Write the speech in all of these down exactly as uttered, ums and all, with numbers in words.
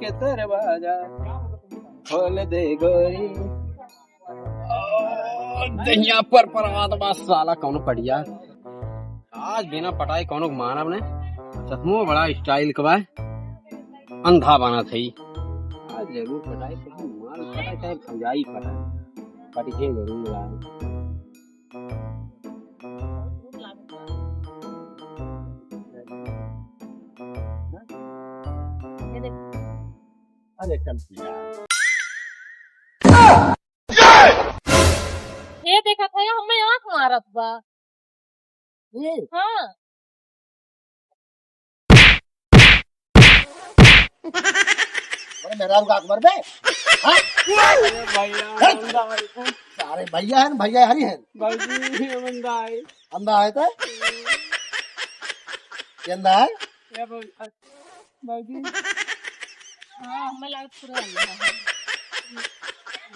के दरवाजा खोल दे गोरी। ओ, दहिया पर परवात बा साला कौन पड़िया। आज बिना पटाए कौनो के मानब ने। चश्मो बड़ा स्टाइल के बा। अंधा बनत है। आज जरूर पटाए, चाहे माल पटाए, चाहे भुजाई पटाए। पटिहे जरूर आज। अरे चल पिया। ये देखत है, हमें आँख मारत बा। ये? हाँ। अरे मेरा रुका अकबर बे। हाँ? अरे भैया, हट। अंधा है। अरे भैया है ना, भैया हरी है। बाबूजी, हम अंधा है। अंधा है तो? ये अंधा है? ये बाबू-, बाबूजी। हाँ, हमें लागत पूरा अंधा है।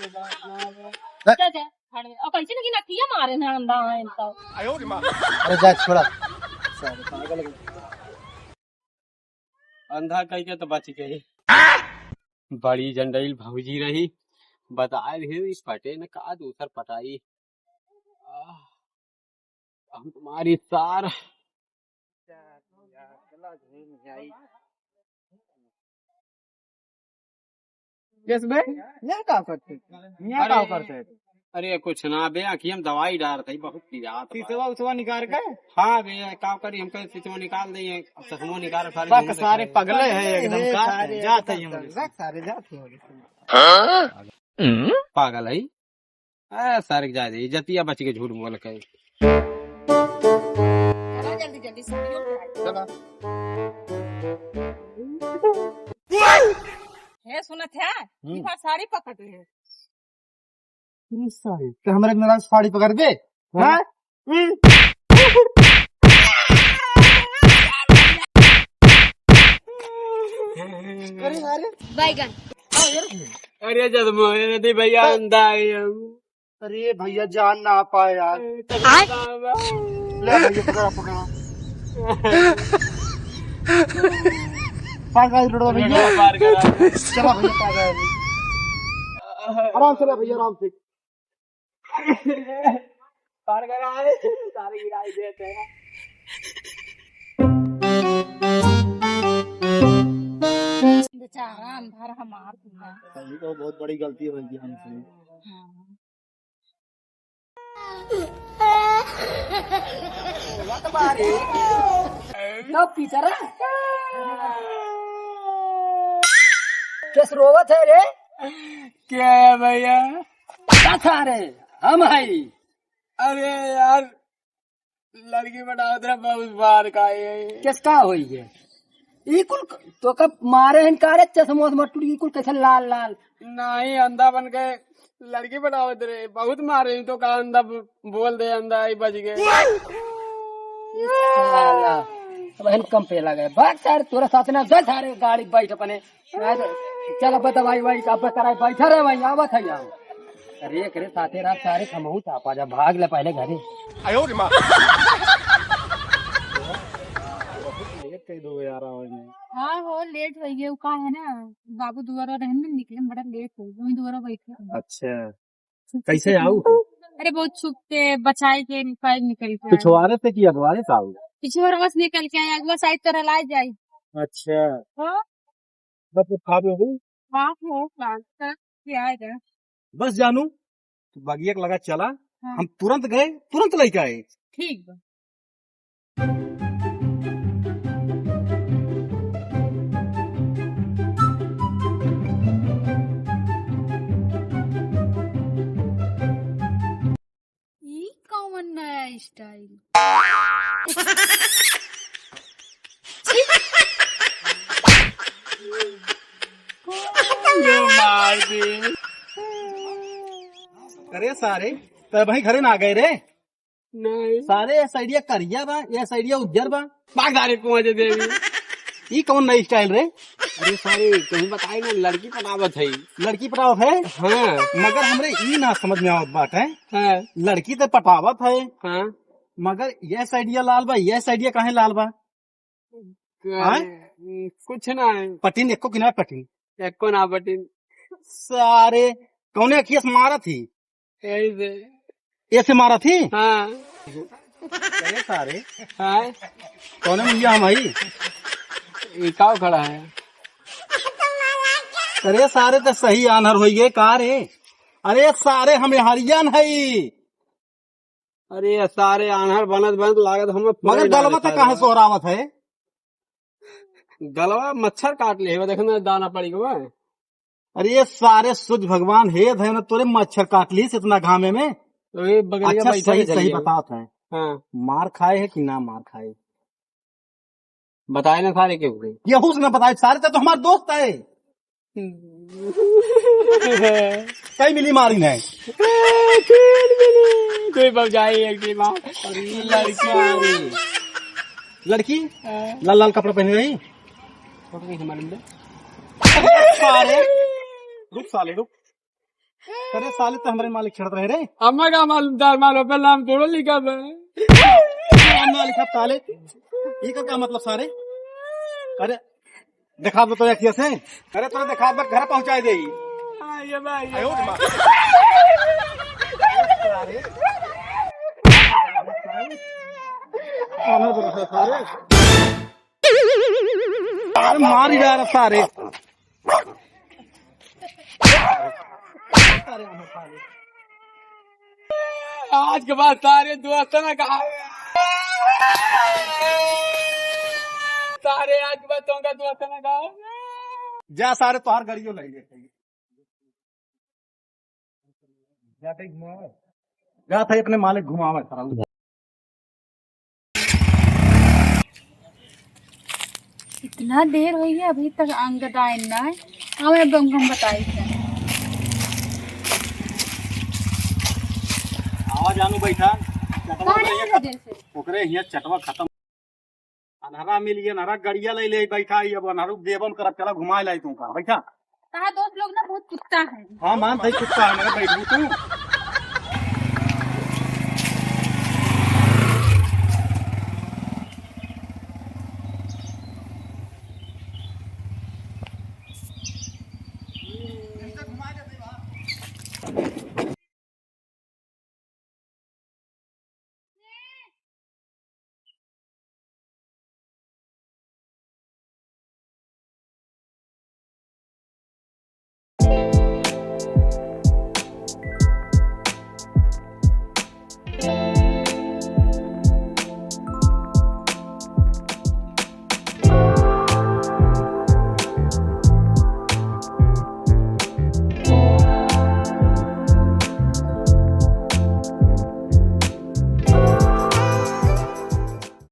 ये बात ना है। हट। जा, जा। खड़े। और कैसे लगी नकिया मारे ना अंधा है इनका। अरे जा छोड़ा। सारे पागल है। अंधा कह के तो बच गए। बड़ी जंडईल भौजी रही, बताए रही पटे न का दूसर पटाई। आह, हम तुम्हारी सार। यस बे, यहाँ का करते? यहाँ का अरे, करते? अरे कुछ ना बे, आँखिया में दवाई डारत है, बहुत पिरात बा। सिसवा उसवा निकाल के? हाँ बे, का करी, हमको सिसवा निकाल दे, अब चश्मो निकाल सारे बक, सारे पगले हैं एकदम, का सारे जात है एकदम, हम। बक, सारे जात हैं। पागल है। ए, सारे के जाए दे, इज्जतिया बच के झूठ बोल के। चला जल्दी, जल्दी, साड़ियों उठाई। चला। हे, सुनत है? हम्म। ई बार साड़ी पकड़ ले। ई साड़ी? तो हमरा के नाराज साड़ी पकड़ दे? हाँ। हाँ? हम्म। अरे, अरे। बैगन। अरे, जद मोहे नदी भैया, अंधा है हम। अरे भैया, जान ना पाए यार। ए, तो आय। बाबा। ले भैया, पकड़ा, पकड़ा। पार करा रोडवा भैया। रोडवा पार करा। चला भैया, पार करा। आराम से ला भैया, आराम से। पार करा है, सारे गिराई देते हैं। बेचारा अंधर हमार पूरा। सही को बहुत बड़ी गलती हो गई हमसे। हाँ। ना पीछा रहा। किस रोवत है रे? क्या है भैया? का था रे? हम हई। अरे यार, लड़की पटावत रहे बहुत बार का ये। किस का होई है? ई कुल क-, तो कब मारे हन का रे, चश्मा उश्मा टूट गई, कुल कैसे लाल लाल? नहीं, अंधा बन के लड़की पटावत रहे, बहुत मारे हन तो का अंधा ब-, बोल दे, अंधा ही बच गए। ई साला, अब हन कम पे लगे। भाग सारे, तोरा साथ ना, जा सारे गाड़ी बैठ अपने। चल, अब दवाई ववाई का अब कराई, बैठा रहे वहीं, आवत है यहाँ। अरे, एकरे साथे रात सारे खमहू चापा जा, भाग ले पहले घरे। आयो रे माँ। बहुत लेट कर दो यार, आवे में। हाँ हो, लेट हो गया, वो का है ना, बाबू दुआरा रहन में निकले में बड़ा लेट हो गया, वहीं दुआरा बैठे हैं। अच्छा, कैसे आऊ? अरे, बहुत छुप के, बचाए के, निकाल निकल के आए। पिछवारे से कि अगवारे से आऊ? पिछवारे से निकल के आए, अगवा साइड तरह ला जाए। अच्छा। हाँ? बस वो खा भी हो गई? हाँ, हो, खा, खा के आएगा। बस जानू, तू बगिया के लगा चला, हाँ। हम तुरंत गए, तुरंत लेके आए। ठीक बा। ई कौन नया स्टाइल? ये मार दे। अरे सारे, तो भाई घरे ना गए रे? नहीं। सारे, ये साइडिया करिया बा, ये साइडिया उज्जर बा। भाग सारे कुआं जे देवी। ई कौन नई स्टाइल रे? अरे सारे, तुम बताए ना, लड़की पटावत है। लड़की पटावत है? हाँ। मगर हमरे ई ना समझ में आवत बात है। हाँ। लड़की तो पटावत है। हाँ। मगर ये साइडिया लाल बा, ये साइडिया काहे लाल बा? अरे, हाँ? कुछ ना है। पटिन, एको किनारे पटिन। एको ना बटिन। सारे, कौने अखिया से मारत ही? यही से। ऐसे मारत ही? हाँ। अरे सारे। हाँ। कौने मुइया हम हई? ये काव खड़ा है? अरे सारे तो सही आन्हर होई गए का रे? अरे सारे हम हरियन हई। अरे सारे आन्हर बनत बनत लागत हमें पूरा मगर ही ना गलवा तो दिखाई काहे दे। सोहरावत है? गलवा मच्छर काट ले, देखो ना दाना पड़ी गवा। अरे ये सारे सूर्य भगवान हे धन तोरे मच्छर काट ली इतना घामे में। तो ये बगलिया अच्छा, बैठा सही, है सही जल्दी। बतावत है। हाँ। मार खाए है कि ना मार खाए? बताए ना सारे के हुए। यहू से ना बताए, सारे तो, तो हमारे दोस्त है। कई मिली मारी नहीं। कोई भौजाई एक दी मार। लड़की। लड़की? हाँ। लाल लाल कपड़ा पहने रही। फोटो कैसे मालूम बे? अरे साले, रुक साले, रुक। अरे साले, तो हमरे मालिक छेड़त रहे रे। हमें का मालूम, तार मालूम, पहले नाम थोड़ा लिखा बे। नाम ना लिखा साले। ये का, का मतलब सारे? अरे, दिखा दो तो एक से। अरे, तोरे दिखा दो, घर पहुंचाई दे। हाँ, ये भाई, ये आयो भाई। रे माँ। सारे। सारे मार ही जा रहा सारे। आज के बाद सारे दोस्त ना कहा, सारे आज के बाद तुमका दोस्त ना कहा। जा सारे तोहार गाड़ियों ले ले। जाते ही घुमावे। जाते ही अपने मालिक घुमावे सारा। इतना देर होई है, अभी तक अंगद आए ना है। हमें अब हम बताई क्या? आवा जानू बैठा। चटवा कहाँ ओकरे है हियाँ वजह से? ओकरे हियाँ चटवा खत्म। अनहरा मिल गया, अनहरा गड़िया ले ले बैठा ही, अब अनहरू देबम करब, चला घुमाए लाई तुमका, बैठा। कहा दोस्त लोग ना बहुत कुत्ता है। हाँ, मान सही कुत्ता है, मगर बैठू तू।